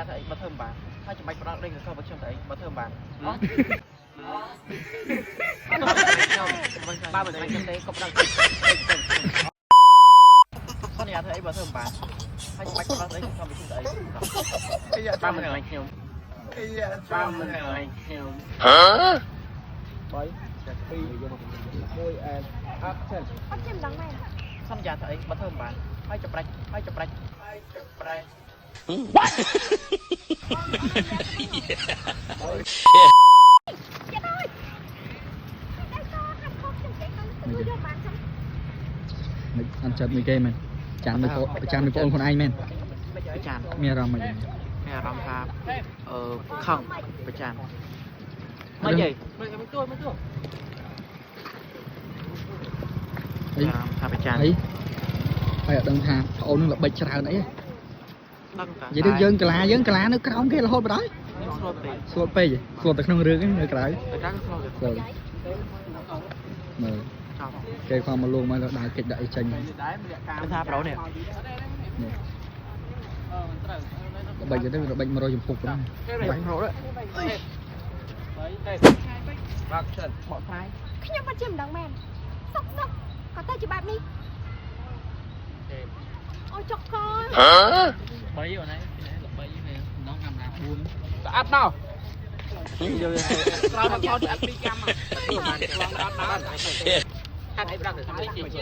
ថាអីបើធ្វើមិនបានហើយចាំបាច់ផ្ដល់ដេញកសបើខ្ញុំទៅអីបើធ្វើមិនបានអត់ខ្ញុំបើមិនខ្ញុំទេក៏ផ្ដល់សន្យាធ្វើអីបើធ្វើមិនបានហើយចាំបាច់ផ្ដល់ដេញកសបើខ្ញុំទៅអីបើមិនស្រឡាញ់ខ្ញុំបើមិនស្រឡាញ់ខ្ញុំ 3 2 1 and action. អត់ជាមិនដឹងមែន សន្យាធ្វើអីបើធ្វើមិនបានហើយចាំប្រាច់ហើយចាំប្រាច់ហើយចាំប្រាច់ ចិត្តហើយតែក៏ហាត់ខុសខ្ញុំចេះទៅទទួលយកបានចឹង មិនអត់ចិត្តមួយគេមែនចាំមួយប្អូនចាំមួយប្អូនខ្លួនឯងមែន ប្រចាំ មានអារម្មណ៍មិន មានអារម្មណ៍ថាអឺខឹងប្រចាំមិនអីមិនទួមិនទួ អី អារម្មណ៍ថាប្រចាំ អីហើយអត់ដឹងថាប្អូននឹងល្បិចច្រើនអី ដឹងតា និយាយទៅយើងកាឡាយើងកាឡានៅក្រោមគេរហូតបណ្ដោយ ខ្ញុំស្លូតពេក ស្លូតពេកស្លូតតែក្នុងរឿងហ្នឹងនៅក្រៅ តែកាំងស្លូតទេ ស្លូតមើល ចប់ គេខំមកលួងមកដល់ដើរកិច្ចដាក់អីចេញ គេថាប្រូនេះ នេះល្បិចទៅល្បិច100ចំពុកហ្នឹង បាញ់ប្រូទេ Action. បកស្រាយ ខ្ញុំអត់ជាមិនដឹងមែនសុកសុកក៏ទៅជាបែបនេះអូចុកក 3អូនឯងល្បីនេះម្ដងកាមេរ៉ា4 ស្អាតមក ក្រោយមកថតអត់ពីកម្មអត់បានអត់អីប្រាក់ទៅជា